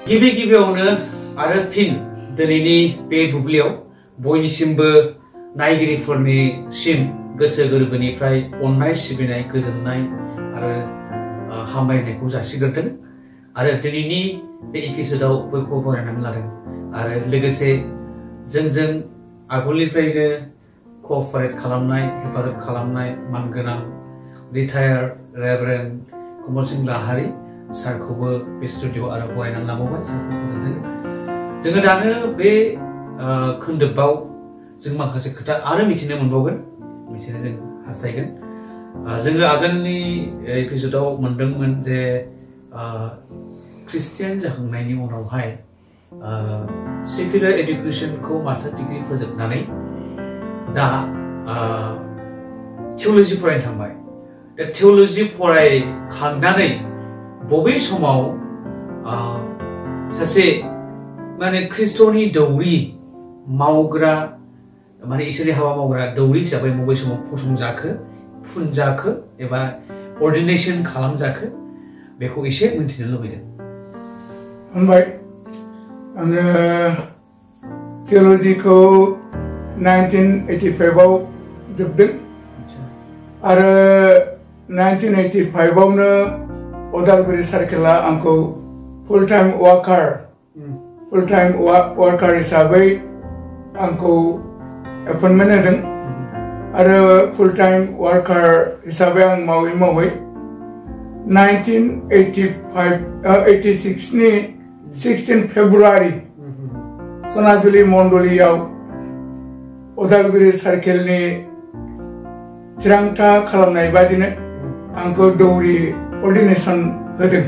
गिबियावनो आरो फिन दिनैनि बे बुब्लियाव बयनिसिमबो नायगिरिफोरनिसिम गोसो गोरबोनिफ्राय अननाय सिबिनाय गोजोननाय आरो हामलायनायखौ जासिग्रोदों आरो दिनैनि बे एपिसोडआव बयखौबो बरायनानै लादों आरो लोगोसे जोंजों आगोलनिफ्रायनो क'अपारेट खालामनाय हेफाजाब खालामनाय मानगोनां रिटायार्ड रेभारेन्ड कमल सिंह लाहारी सारखौबो बे स्टुडिअ आरो बरायनानै लाबावबाय सारखौ गोजोनथों। जोङो दानो बे खोन्दोबाव जों माखासे खोथा आरो मिथिनो मोनबावगोन मिथिनो जों हास्थायगोन। जोङो आगोलनि एपिसोडआव मोनदोंमोन जे ख्रिस्टियान जाखांनायनि उनावहाय सेकुलार एडुकेशनखौ मास्टार डिग्री फोजोबनानै दा थिय'ल'जि फरायनो थांबाय। दा थिय'ल'जि फरायखांनानै बबे समाव सासे माने ख्रिस्ट'नि दौरि मावग्रा माने इसोरनि हाबा मावग्रा दौरि हिसाबै बबे समाव फसंजाखो फुनजाखो एबा अर्डिनेशन खालामजाखो बेखौ एसे मिथिनो लुबैदों। हामबाय आङो थिय'ल'जिखौ 1985 आव जोबदों आरो 1985 आवनो उदालगुरि सार्केला आंखौ फुल टाइम वार्कार हिसाबै आंखौ एपइन्टमेन्ट होदों आरो फुल टाइम वार्कार हिसाबै आं मावै 1986 नि 16 फेब्रुवारि सनाजुलि मण्डलियाव उदालगुरि सार्केलनि थिरांथा खालामनाय बादिनो आंखौ दौरि अर्डिनेशन होदों।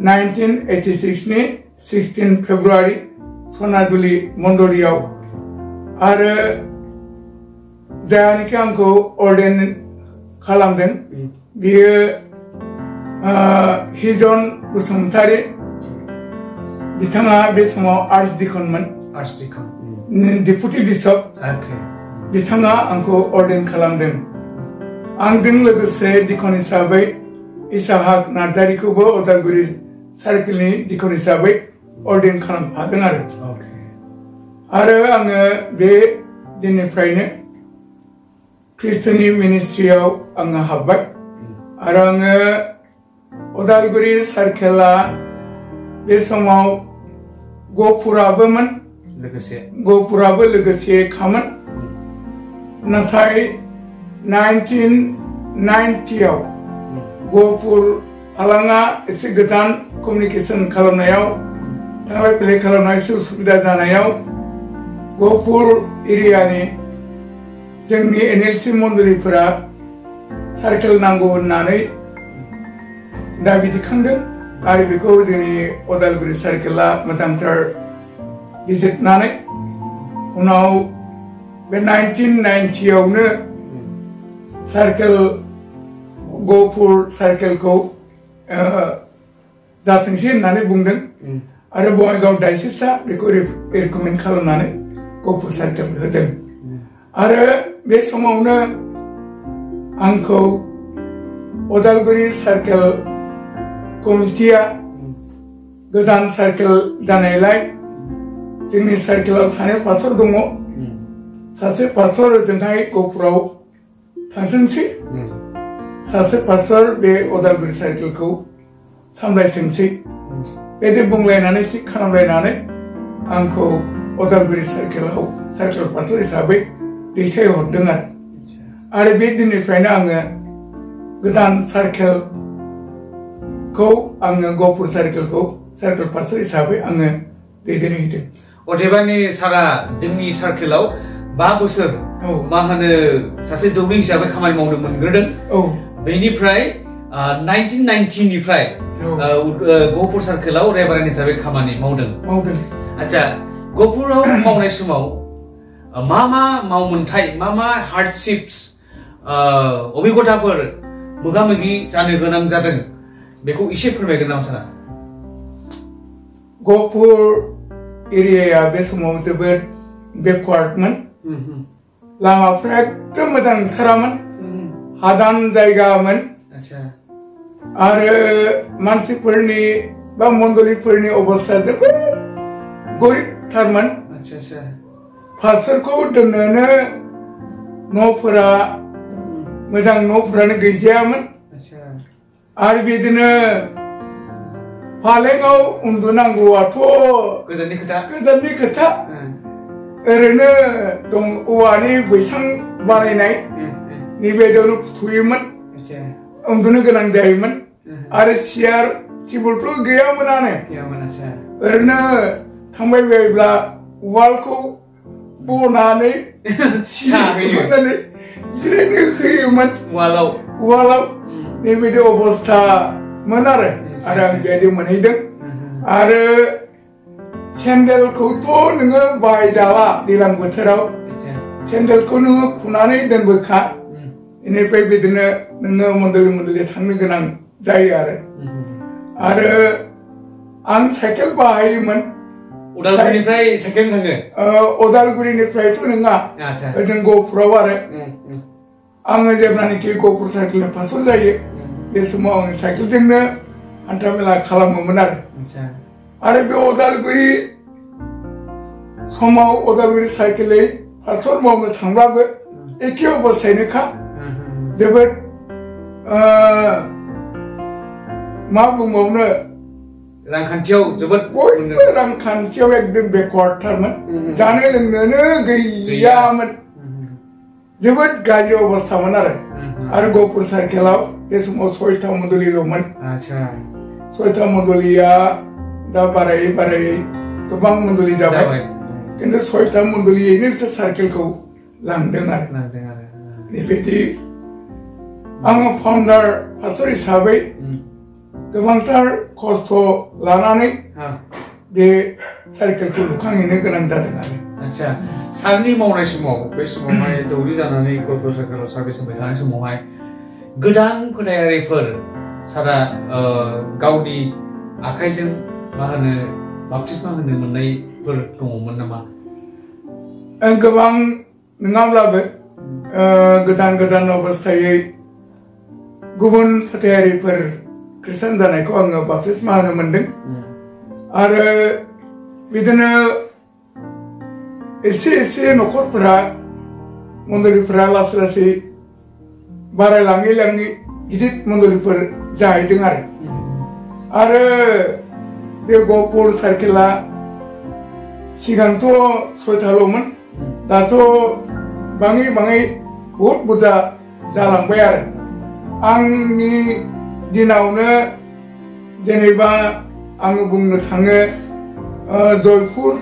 1986 नि 16 फेब्रुवारि सनाजुलि मण्डलियाव आरो जायनोखि आंखौ अर्डेन खालामदों बियो हिजन बसुमतारी बिथाङा बे समाव आर्च डिकनमोन डेपुटि बिशप बिथाङा आंखौ अर्डेन खालामदों। आंजों लोगोसे डिकन हिसाबै इसाहाक नार्जारिखौबो उदालगुरि सार्केलनि डिकन हिसाबै अर्डेन खालामफादों आरो आङो बे दिननिफ्रायनो ख्रिस्ट'नि मिनिस्ट्रियाव आङो हाबबाय आरो आङो उदालगुरि सार्केला बे समाव गहपुराबो लोगोसे खामोन नाथाय 1990 आव गहपुर हालाङा एसे गोजान कमिउनिकेशन खालामनायाव थांलाय फैलाय खालामनाय एसे उसुबिदा जानायाव गहपुर एरियानि जोंनि एनएलसी मण्डलिफोरा सार्केल नांगौ होननानै दाबि दिखांदों आरो बेखौ जोंनि उदालगुरि सार्केला मोजांथार बिजिरनानै उनाव बे 1990 आवनो सार्केल गहपुर सार्केलखौ जाथोंसै होननानै बुंदों आरो बङाइगाव डायसिसआ बेखौ रिकमेन्ड खालामनानै गहपुर सार्केल होदों आरो बे समावनो आंखौ उदालगुरि सार्केल कमिटिया गोदान सार्केल जानायलाय जोंनि सार्केलाव सानै पास्टर दङ सासे पास्टर ओजोंहाय गहपुराव थांथोंसै सासे पास्टर बे उदालगुरि सार्केलखौ सामलायथोंसै बेदि बुंलायनानै थिग खालामलायनानै आंखौ उदालगुरि सार्केलाव सार्केल पास्टर हिसाबै दैथायहरदों आरो बे दिननिफ्रायनो आङो गोदान सार्केलखौ आङो गहपुर सार्केलखौ सार्केल पास्टर हिसाबै आङो दैदेनहैदों। अदेबानि सारा जोंनि सार्केलाव 5 बोसोर मा होनो सासे दौरि हिसाबै खामानि मावनो मोनग्रोदों। बेनिफ्राय 1990 निफ्राय गहपुर सार्केलाव रेभारेन्ड हिसाबै खामानि मावदों। आচ্ছা गहपुराव मावनाय समाव मा मावमोनथाय मा हार्डशिप्स अभिगताफोर मोगा-मोगि जानो गोनां जादों बेखौ एसे फोरमायगोन नामा सारा? गहपुर एरियाया बे समाव जोबोद बेकवार्डमोन लामाफ्रा एकदम मोजां नंथारामोन हादान जायगामोन आरो मानसिफोरनि बा मण्डलिफोरनि अबस्था जोबोद गरिबथारमोन पास्टरखौ दोननोनो न'फोरा मोजां न'फोरानो गैजायामोन आरो बिदिनो फालेङाव उन्दुनांगौआथ' गोजाननि खोथा ओरैनो दं औवानि बैसां बानायनाय बेबायदियावनो फुथुयोमोन उन्दुनो गोनां जायोमोन आरो सियार टेबोलथ' गैयामोनानो ओरैनो थांबाय बायोब्ला उवालखौ बनानै सियारखौनानै जिरायनो होयोमोन उवालाव बेबायदि अबस्थामोन आरो आं बेबायदि मोनहैदों आरो सेन्देलखौथ' नोङो बाहायजाला दैज्लां बोथोराव सेन्देलखौ नोङो खुनानै दोनबोखा बेनिफ्राय बिदिनो नोङो मण्डलि थांनो गोनां जायो आरो आं साइकेल बाहायोमोन उदालगुरिनिफ्राय साइकेल थाङो उदालगुरिनिफ्रायथ' नङा ओजों गहपुराव आरो आङो जेब्लानाखि गहपुर सार्केलनि पास्टर जायो बे समाव आङो साइकेलजोंनो हान्था मेला खालामोमोन आरो बे उदालगुरि समाव उदालगुरि सार्केलै पास्टर मावनो थांब्लाबो एखे अबस्थायनोखा जोबोद मा बुंबावनो रांखान्थियाव जोबोद बयबो रांखान्थियाव एकदम बेकवार्डथारमोन जानो लोंनोनो गैयामोन जोबोद गाज्रि अबस्थामोन आरो गहपुर सार्केलाव बे समाव 6था मण्डलिल'मोन 6था मण्डलिया दा बारायै गोबां मण्डलि जाबाय किन्तु 6था मण्डलियैनो बिसोर सार्केलखौ लांदों आरो बेबायदि आङो फाउन्डार पास्टर हिसाबै गोबांथार खस्थ' लानानै बे सार्केलखौ लुखांहैनो गोनां जादों आरो सारनि मावनाय समाव बे समावहाय दौरि जानानै गहपुर सार्केलाव सार्भिस होबाय थानाय समावहाय गोदान फोथायारिफोर सारा गावनि आखाइजों मा होनो बाप्तिस्मा होनो मोननायफोर दङमोन नामा गोबां नङाब्लाबो गोदान अबस्थायै गुबुन फोथायारिफोर खृष्टान जानायखौ आङो बाप्तिस्मा होनो मोनदों आरो बिदिनो एसे न'खरफोरा मण्डलिफोरा लासै बारायलाङै गिदिर मण्डलिफोर जाहैदों आरो बे गहपुर सार्केला सिगांथ' 6थाल'मोन दाथ' बाङै बहुद बुरजा जालांबाय आरो आंनि दिनावनो जेनेबा आङो बुंनो थाङो जयपुर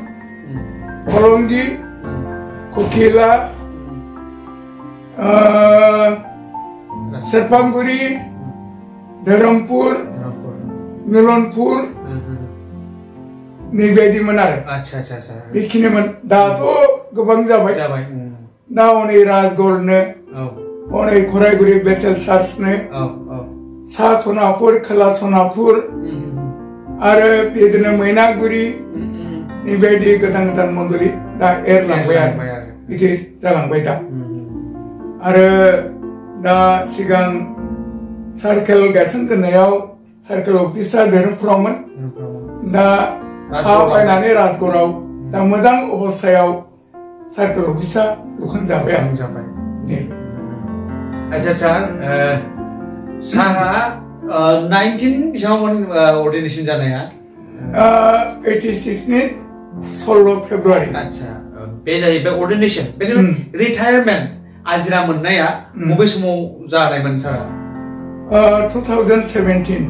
हलंगि ककिला सेरफांगुरि धोरोमपुर मिलनपुर नैबायदिमोन आरो बेखिनिमोन दाथ' गोबां जाबाय दा हनै राजगड़नो हनै खराइगुरि बेथेल चार्चनो सा सनापुर खोला सनापुर आरो बिदिनो मैनागुरि बेबायदि गोदान मण्डलि दा एरलांबाय आरो गिदिर जालांबाय दा आरो दा सिगां सार्केल गायसनजेननायाव सार्केल अफिसा धोरोमपुरावमोन दा हा बायनानै राजगड़आव दा मोजां अबस्थायाव सार्केल अफिसा लुखांजाबाय अच्छा सारा 19 बेसेबांमोन अर्डिनेशन जानाया 86 नि 16 फेब्रुवारि अच्छा बे जाहैबाय अर्डिनेशन बेनि रिटायारमेन्ट आजिरा मोननाया बबे समाव जानायमोन सारा 2017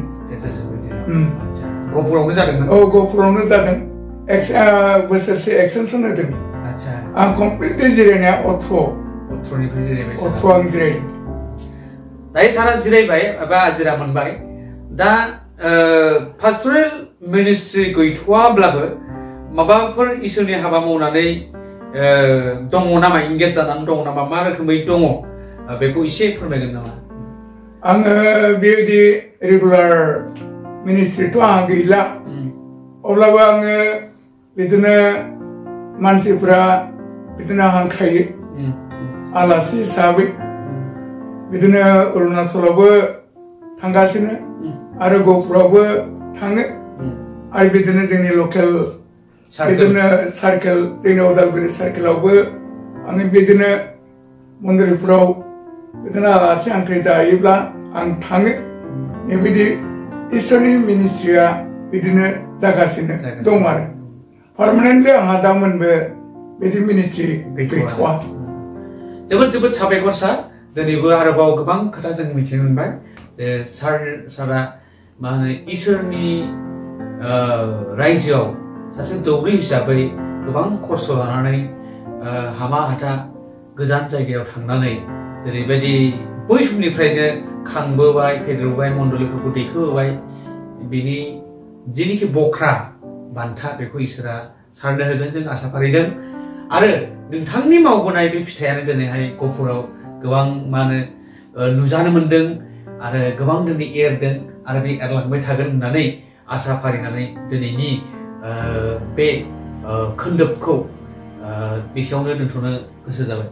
गहपुरावनो जादोंमोन गहपुरावनो जादों बोसोरसे एक्सटेनसन होदों आं कमप्लिटलि जिरायनाया 18निफ्राय जिरायबाय 18 आं जिरायदों दायो सारा जिरायबाय एबा आजिरा मोनबाय दा पास्टरेल मिनिस्ट्रि गैथ'वाब्लाबो माबाफोर इसोरनि हाबा मावनानै दङ नामा इंगेज जानानै दङ नामा मा रोखोमै दङ बेखौ एसे फोरमायगोन नामा आङो बेबायदि रेगुलार मिनिस्ट्रिथ' आंहा गैला अब्लाबो आङो बिदिनो मानसिफ्रा बिदिनो हांख्रायो आलासि हिसाबै बिदिनो अरुणाचलावबो थांगासिनो आरो गहपुरावबो थाङो आरो बिदिनो जोंनि लकेल बिदिनो सार्केल जोंनि उदालगुरि सार्केलावबो आङो बिदिनो मन्दिरफोराव बिदिनो आलासि हांख्राय जायोब्ला आं थाङो बेबायदि इसोरनि मिनिस्ट्रिया बिदिनो जागासिनो दं आरो पार्मानेन्टलि आंहा दामोनबो बिदि मिनिस्ट्रि गैथ'वा जोबोद जोबोद साबायखर सार दिनैबो आरोबाव गोबां खोथा जों मिथिनो मोनबाय जे सारा मा होनो इसोरनि रायजोआव सासे दौरि हिसाबै गोबां खस्थ' लानानै हामा हाथा गोजान जायगायाव थांनानै जेरैबायदि बै समनिफ्रायनो खांबोबाय फेदेरबोबाय मण्डलिफोरखौ दैखोबोबाय बिनि जिनिखि बख्रा बान्था बेखौ इसोरा सारनो होगोन जों आसा फारिदों आरो नोंथांनि मावबोनाय बे फिथाइयानो दिनैहाय गहपुराव गोबां मा होनो नुजानो मोन्दों आरो गोबां दिनै एरदों आरो बे एरलांबाय थागोन होननानै आसा फारिनानै दिनैनि बे खोन्दोबखौ बेसेयावनो दोनथ'नो गोसो जाबाय।